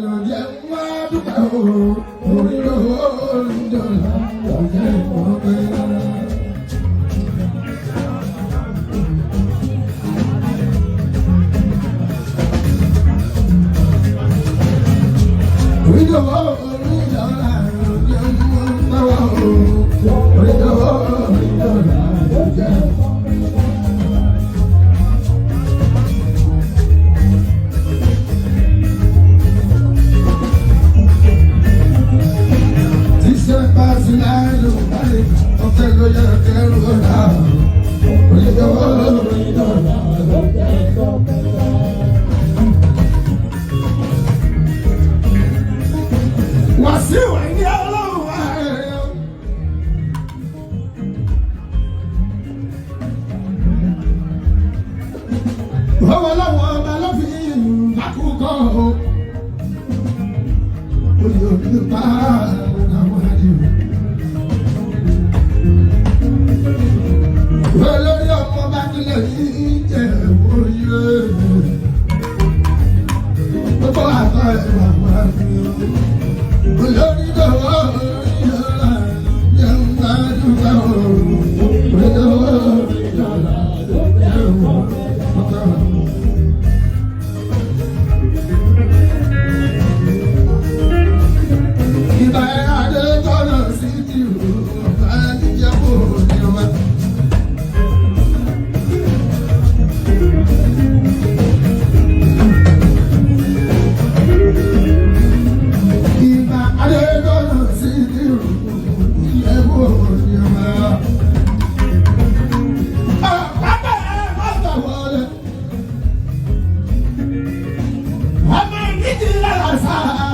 Ló jẹ́ wá dúpẹ́ o, orí owó orí dọ́là ló jẹ́ ọpẹ́. Orí owó orí dọ́là ló jẹ́ ọpẹ́ o, orí owó orí dọ́là ló jẹ́ ọpẹ́. Tíṣẹ́ bá ti láì lò báyìí, ọ̀fẹ́ ló yẹ kẹrù ọ̀la. Orí owó orí dọ́là ló jẹ́ ọpẹ́. Wàsíù Àyìndé ọlọ́run wá rẹ̀ o. Owó lọ́wọ́ ọba ló fi lákòókò o. Oyè òní pa àwọn àdìrò. Olórí ọmọ bá nílẹ̀ yìí jẹ́ òye. Gbogbo àtọ̀ ẹ̀ wà wá ní o. Olórí lọ́wọ́ orí lọ́la jẹ́ ń gbàdúrà o. Orí lọ́wọ́ orí lọ́la jẹ́ ń gbàdúrà o. Ìbà ẹ̀ adé tọ́nà sí ti rò ọ̀gá jíjẹ́ kó ní ọba. Ìbà adé tọ́nà sí ti rò ìyẹ́ kó ní ọba. Ọ̀pá ẹ̀ má tọ̀wọ́lẹ̀. Ọmọ ìdíjì lára sáà.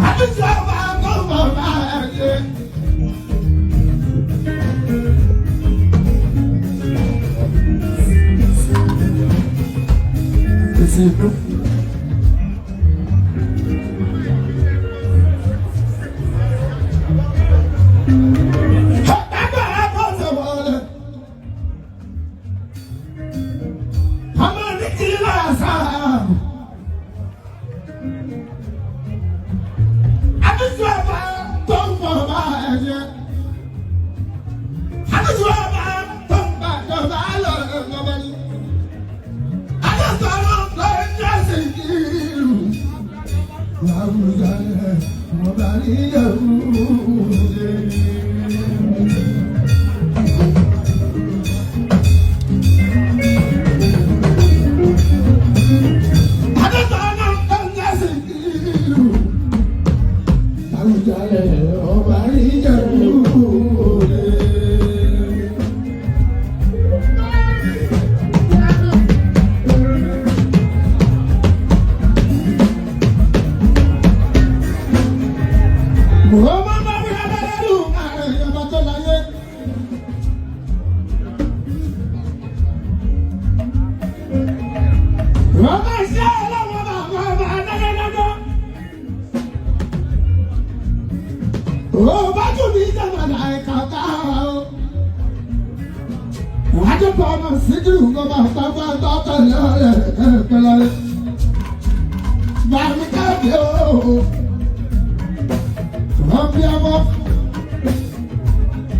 Àdúgbò tó mọ̀ máa yẹ. Ìsìnkú. Ọ̀pá àbọ̀tẹ̀ wọlé. Ọmọ ìdíjì lára sáà. Àdúgbò tó ń bọ̀ máa yẹ. Àdúgbò tó ń bá jọba lọ lọ́wọ́ ni. Àdúgbò tó ń jẹ́sìn kìlù. Láwùjọ ọba níyàwó ṣe. Àdúgbò tó ń jẹ́sìn kìlù. Láwùjọ ọba níyàwó ṣe. Muhammad Bari Abẹ́lẹ́lú ààrẹ ọba tó láyé. Ọba ṣé ọlọ́wọ́ bàbá ọba adágẹ́dágọ́. Ọba tún ní ìjàmbá ẹ̀ka kára o. Àjọpọ̀ ọmọ síkírù bàbá bàbá tọ́tọ̀ lọ́rẹ̀ ẹ̀pẹ̀lẹ̀. Bàmí káàdì o. Wọ́n bí ọmọ.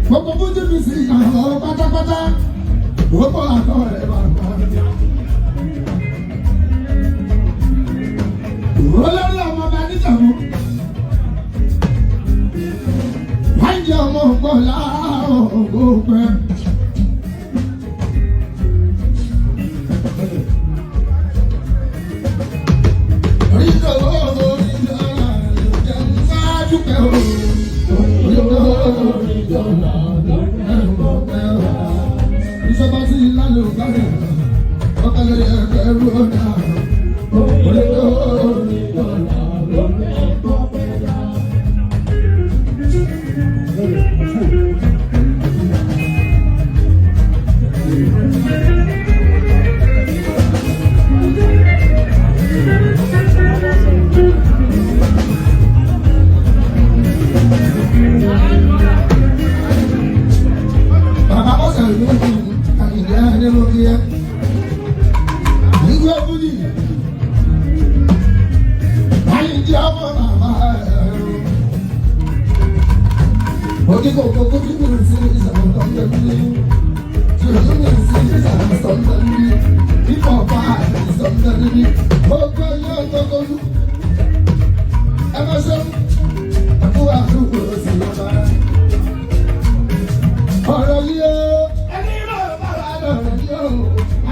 Gbogbo bójú mi sì yàn pátápátá. Gbogbo àtọ̀ rẹ̀ bàbá. Olórí ọmọ bá níjàmú. Wọ́n jẹ́ ọmọ ògbó láàárọ̀ ògbó pẹ́. Oríṣiríṣi oríṣiríṣi jẹ́ ń ṣáájú pẹ́ o. Oríṣiríṣi oríṣiríṣi jẹ́ ń bọ̀ pẹ́ o. Ìṣọba sí ìlànà ògbàdàn, ọkọ̀ lórí ẹgbẹ̀rún ọ̀nà. Oríṣiríṣi oríṣiríṣi jẹ́ ń bọ̀ pẹ́ o. Bàbá bọ́sẹ̀ ló ń Àyìndé Adémọ́kíyẹ́. Ọ̀rọ̀ yìí ó, ẹni máa bá wa lọ̀rọ̀ yìí ó,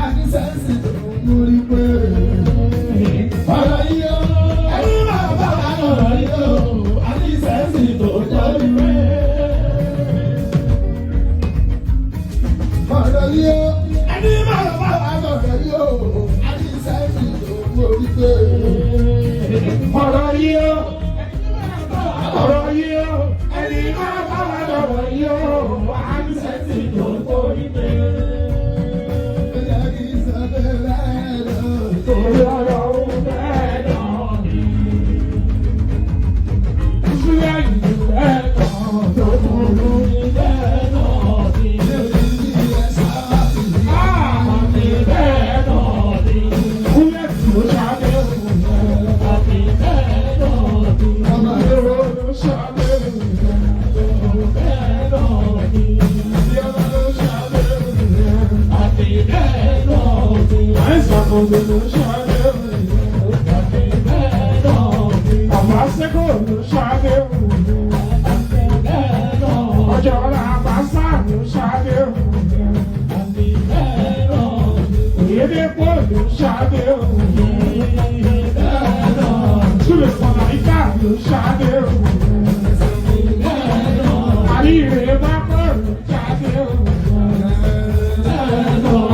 àti sẹ́ǹsì tó ń múrí pé. Ọ̀rọ̀ yìí ó, ẹni máa bá wa lọ̀rọ̀ yìí ó, àti sẹ́ǹsì tó ń jọ́rí pé. Ọ̀rọ̀ yìí ó, ẹni máa bá wa lọ̀rọ̀ yìí ó, àti sẹ́ǹsì tó ń múrí pé. Ọ̀rọ̀ yìí ó, ọ̀rọ̀ yìí ó, ẹni máa bá wa lọ̀rọ̀ yìí ó, àìsẹ́sì tó ń torí pé. Ó yẹ kí n sọ bẹ́ẹ̀ lọ. Torí ọ̀rọ̀ òun bẹ́ẹ̀ náà ni. Ìṣúlẹ̀ yìí bẹ́ẹ̀ náà tó kúrú ní bẹ́ẹ̀ náà ni. Àmì bẹ́ẹ̀ náà ni. Kúlẹ̀ tó ṣàlẹ̀ òun àmì bẹ́ẹ̀ náà ni. Èrò ló ṣàlẹ̀ òun bẹ́ẹ̀ náà ni. Ìyára ló ṣàlẹ̀ òun àmì bẹ́ẹ̀ náà ni. Àìsàn kan ló ṣàlẹ̀ òun àmì bẹ́ẹ̀ náà ni. Ọ̀pá sẹ́kọ̀ ló ṣàlẹ̀ òun àmì bẹ́ẹ̀ náà ni. Ọjọ́ ọ̀la àbáṣà ló ṣàlẹ̀ òun àmì bẹ́ẹ̀ náà ni. Òyedèpọ̀ ló ṣàlẹ̀ òun bẹ́ẹ̀ náà ni. Súlẹ̀ Mọ̀láyíkà ló ṣàlẹ̀ òun àríre bá pọ̀ ló ṣàlẹ̀ òun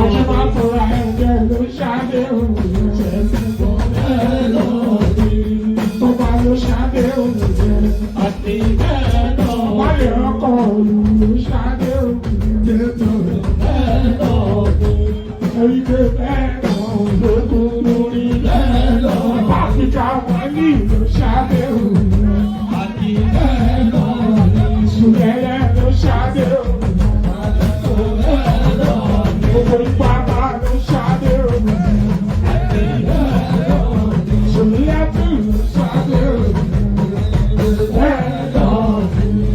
àjùmọ̀fọ̀rọ̀ ẹ̀jẹ̀ ló ṣàlẹ̀ òun tọ́ba ló ṣàlẹ̀ òun wálé ọkọ̀ òòlù ló ṣàlẹ̀ òun ẹ̀ríkẹ́ bẹ́ẹ̀ náà lókun lórí Áfíríkà wọn ní ló ṣàlẹ̀ òun sùlẹ̀lẹ̀ ló ṣàlẹ̀ òun gbogbo ipá bá ló ṣàlẹ̀ òun sùlẹ̀tù ló ṣàlẹ̀ òun bẹ́ẹ̀ náà ni.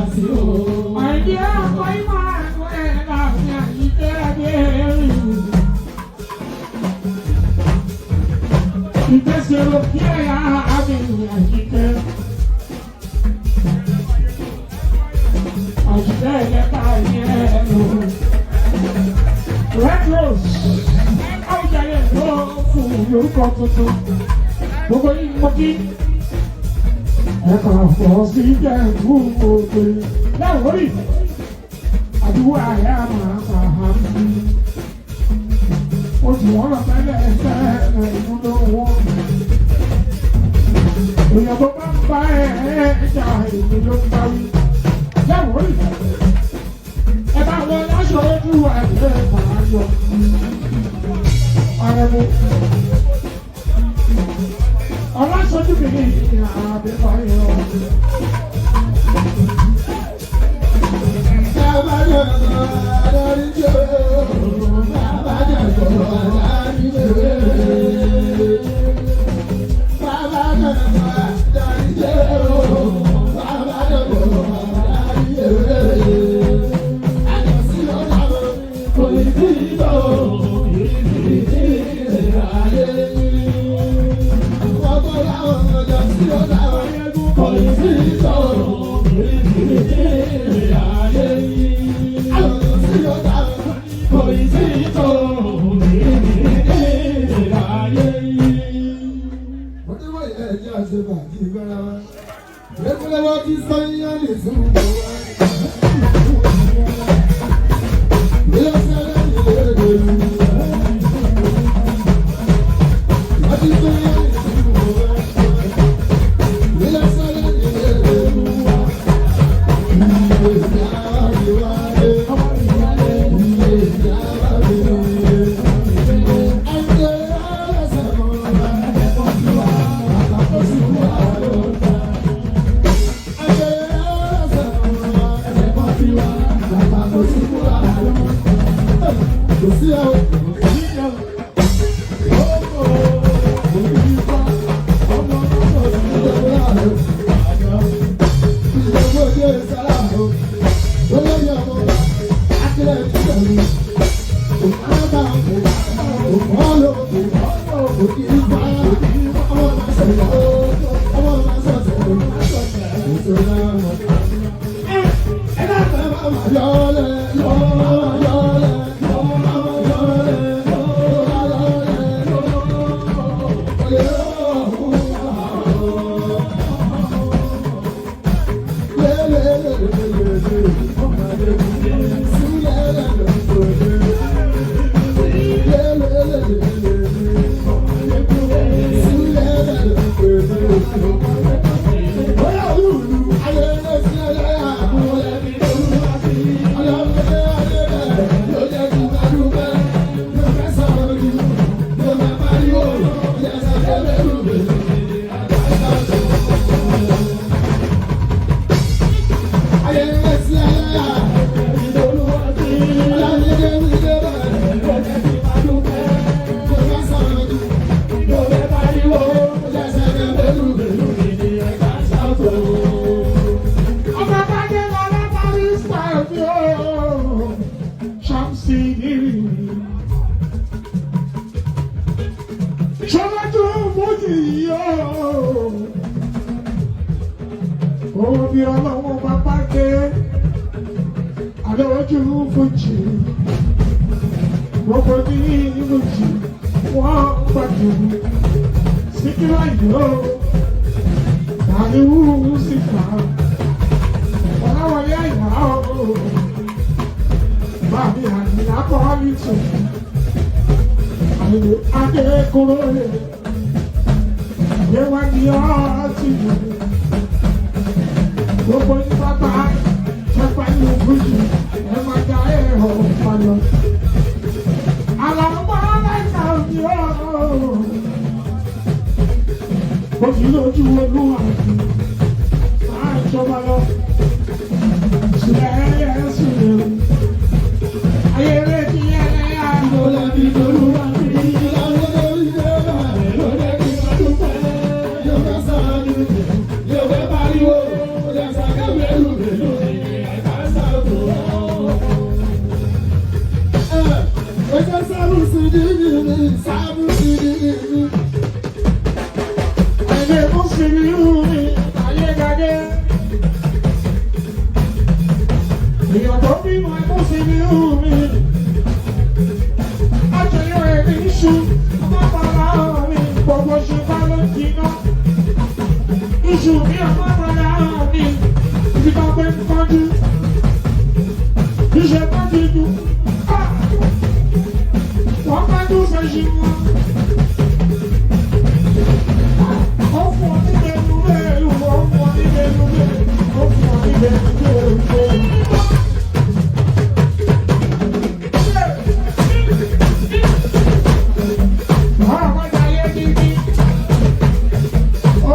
Àìdí ọkọ̀ ìmọ̀ àgọ́ ẹ̀ láàfin àyíké adé rí. Ìgbésẹ̀ òkè ẹ̀yà àmì àyíké. Àyíké ẹ̀lẹ́ta yẹn lò. Red Rose, àwùjalè ló fún lórúkọ tuntun. Gbogbo yìí mo kí. Ẹ̀ka ọ̀pọ̀ sí jẹ́ fún òde. Láwórì, àdúgbò àyà máa pa á sí. Oṣù wọn lọ tẹ́lẹ̀ tẹ́lẹ̀ ìmúlò wọn. Èèyàn tó bá ń bá ẹ̀ ẹ̀ jà èmi ló ń bá wí. Láwórì, ẹ bá wọn láṣọ ojú àìlè máa yọ. Ọ̀rẹ́ mi, ọlọ́sọdún mi ní àbẹ̀báyọ̀. Yeah. Ọmọ bàdé lọ́lá barista mi o, Ṣàmùsì nìrì. Ṣọlájú Fújì yìí o. Òun ni ọlọ́wọ́ bàbá dé. Àlọ́jú Fújì. Gbogbo ní Fújì wọ́n gbàdúrà. Síkírà yìí o. Tàbí sì fà á. Ọláwọlé àyà o. Bàbí àyìnlá kọ́ ní tù. Àyìnlá Adékúrò rẹ̀. Yéwá ní ọ́ọ́tì yìí. Gbogbo ní bàbá ṣẹ́pá ní Fújì. Ẹ máa da ẹ̀họ̀ palọ̀. Àlàmọ́ aláìka òní o. Ojú lójú olúwa máa jọba lọ. Èèyàn tó bímọ ẹkún sí ní irú mi. Àjọyọ̀ ẹ̀mí iṣu, ọmọ bàbá mi, gbogbo ṣe bá ló jiná. Iṣu mi ọmọ bàbá mi, ibi tó gbé ń kánjú. Iṣẹ́ bá ti dùn. Wọ́n kánjú fẹ́ ṣe wọn.